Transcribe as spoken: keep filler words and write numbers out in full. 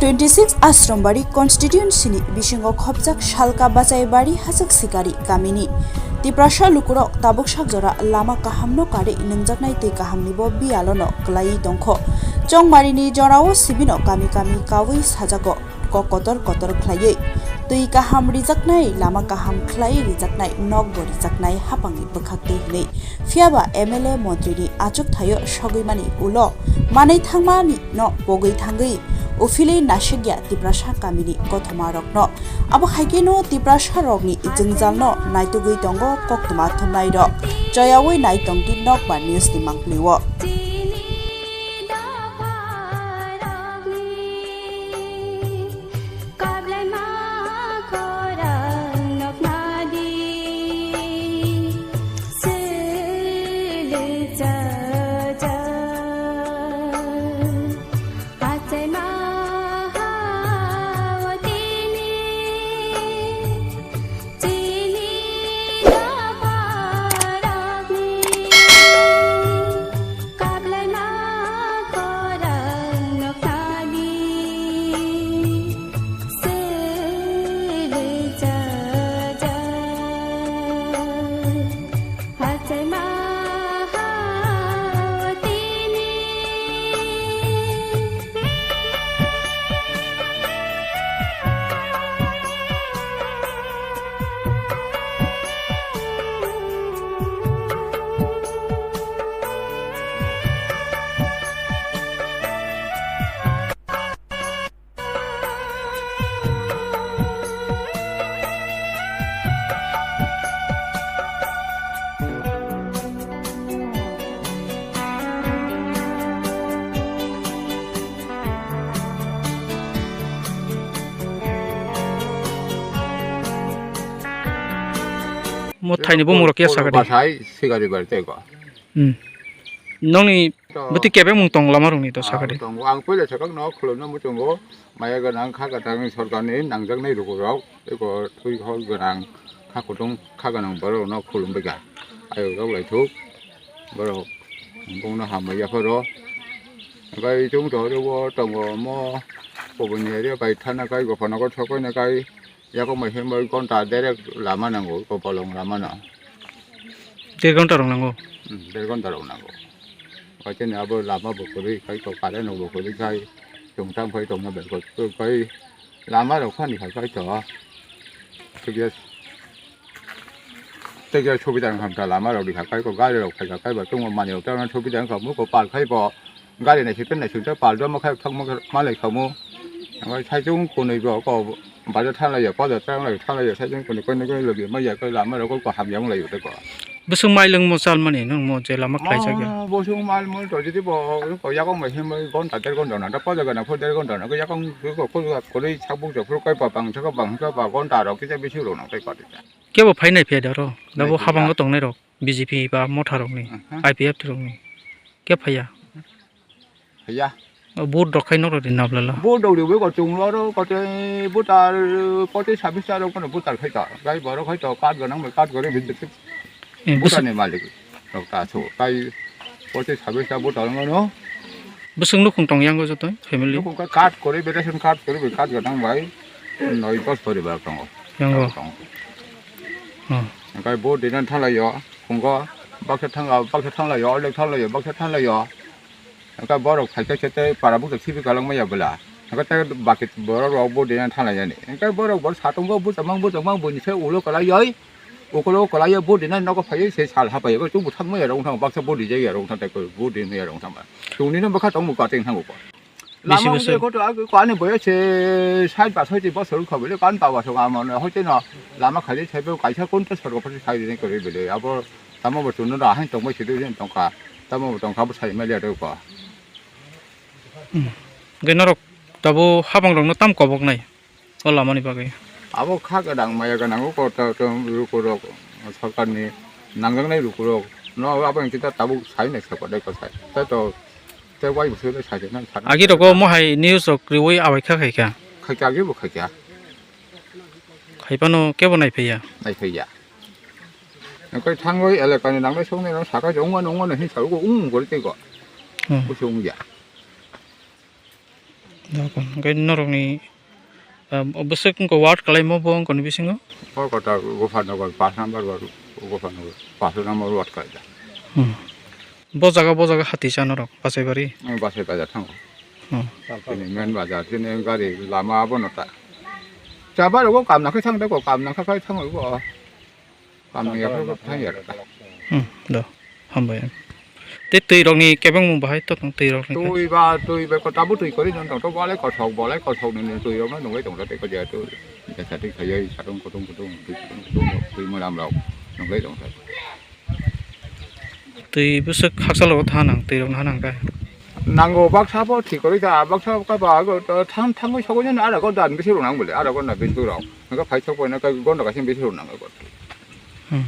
Twenty six Ashram Bari constituency ni bisingo khopjak Salka Bachaibari Hachak Sikari kamini Tiprasa lukurok tabuk sakjora lama kaham no karwi nungjaknai twi kaham ni bo biyalo no kwlaiwi tongkho. Chongmari ni jorao sibino kami kami kawi sajago kok kotor kotor khlaiwi twi kaham rijaknai, lama kaham khlaiwi rijaknai, nok bo rijaknai hapang ni bwkhak twi hinwi. Phiya ba M L A montri ni achuk thaio sogwi mani ulo manwi thangmani no pogwi thangwi uphilwi nasikya Tiprasa kamini kothoma rokno. Abo hai kheno Tiprasa rokni jwngjal no naitugwi tongo koktwma thumnai rok. Choyawi nai tongdi Nokbar News ni mangpili o. Mo thaini bumung rok ya sakadi. Basai sigari bar tei ko. Hmm. Nongni bwtwi kebeng mung tong lama rokni to sakadi. Tongo, ang puila sakang no khulumno muchungo, maya gwnang kha kwthang sorkarni nangjaknai rukurok, eko twi hor gwnang kha kutung kha gwnang borok no khulumbaikha. Ayo rok laithuk borok bongno hambai yapharo. Bai tung to ro tongo mo poboni area bai thana kai gopha nogo sokoi na kai. Yakung bai himbai gonta derek lama nango, ko bolong lama no. Der gonta rok nango? Hmm, der gonta rok nango. Waiteni abo lama bo kwrwi khai to, current bo kwrwi khai, chwng tang phai tongma bai ko, to kai lama rok phani khai khai to. Tei tei subida wngkha lama rok di khai ko, gari rok phai khai ba tongma manwi rok tei subida wngkha, muko pal khai bo. Gari naisingtwi naisingtwi pal joma khe thangma khe malai khamu. Omo saichung kunui bo ko bajar thanglaiya, bajar thanglaiya, saichung kunui kunui kunui logi maya khe lama rok ko hamya wnglaio tei ko. Bwswk mai lwngmo chalmani nwngmo je lama khlaijakya? Oh, bwswk mal mul to jodi bo ko yakung bai himbai gonta der gonta na, da paja gana pho der gonta na, yakung ko ko ko rei sabuk jok phuru kai pa bang thaka bang thaka ba gonta rok kisa bisi rok nang tai pati. Kebo phainai phiya da ro, da bo habang tongnai rok. B J P ba motha rokni, aha. I P F T rokni. Khe phaiya? Phaiya. O vote rok khai norok ri nablala. Vote rok riwi ko chwng oro kote voter poti sabis ta rok kono voter khai ta. Gai borok khai to card gwnang bai card gori bidit. Eh, voter bwswk- ni malik rok ta so. Tai poti sabis ta voter ngono. Bwswk nukhung tong yango joto family? Nukhung ka card gori, ration card gori bai card gwnang bai. Noi dos poribar tongo. Yango. Tongo. Hmm. Hingke vote dina thanglaio. Phungo baksa thangla, baksa thanglaio, orlek thanglaio, baksa thanglaio. Hingke borok phaikhe khe tei para bwswk sibi kwlangmaya bwla. Hingke tei baki borok rok bo dina thanglaiyani. Hingke borok bo satung bo bwswk mang, bwswk mang buini se ulo kwlaioi. Ukulo kwlaiyo bo dina nogo phaioi se sal hapai. Hingke chwngbo thangmaya rok wngthang baksa bo rijaya rok wngthang tei bo dinmaya rok wngthang ba. Chwngni no bwkha tongbo kating thango ko. Lama bisi bwswk? Wngkhe koto ag-, ko ani boyos se sait ba soiti bosor wngkha bwle, kan baba song amano hoite no lama khaide saibo kaisa kunta sorgo pati sai rinai kwrwi bwle. Abo tamo bo chwngno da hain tongbai sidi rin tongkha. Tamo bo tongkha bo sai mali ado ko. Hmm. Hwnkhe norok tabo habang rokno tam kobok nai o lamani bagwi? Abo kha gwnang maya gwnang o ko ta, ta rukurok sorkarni nangjaknai rukurok no abo hinkhe ta tabuk sai nai sapa dai ko sai. Tai to Tei wai bwswk le sai rwna sana. Agi rogo mohai news rok riwi abai kha khai kha. Khai kha agi bo khai kha. Khai phano kebo nai phaiya. Nai phaiya. Nang kai thangwi elaka ni nangnai song nai nang saka jong wano wano hin sa ko ung gori tei ko. Hmm. Bwswk ung ya. Hwnkhe norokni, ah, bwswk wngkha ward kalaimo bo wngkha ni bisingo? O kota Gopalnagar, pash number ward, Gopalnagar, pash number ward kaijak. Hmm. Bo jaga, bo jaga hati cha norok, Basaibari? Ang Basaibari thango. Hmm. Tini main bazar, tini gari lama abono ta. Chabar go kam nakhe thang de go, kam nakhe kai thango go. Kam ya ko thang ya. Hmm, do. Hambai. Tei twi rokni kebengmung bahai to tong twi rokni khe? Twi ba, twi ba ko tabu twi kori non tong to, bolai kothok, bolai kothok ni twi rok no nungwi tong tei ko ja twi. Ja sa twi khayai, satung kutung kutung, twi kutung kutung, twi mwnam rok nungwi tong tei. Twi bwswk hakchalo tha nang, twi rokno ha nang khe. Nango baksa bo thik kwrwi kha, baksa ka ba go to thang thangwi sogwi nani ara go dan bisi rwnang bole, ara go na bisi rok. Nang phai sok boina ka gonda kaisa bisi rwnang go. Hmm.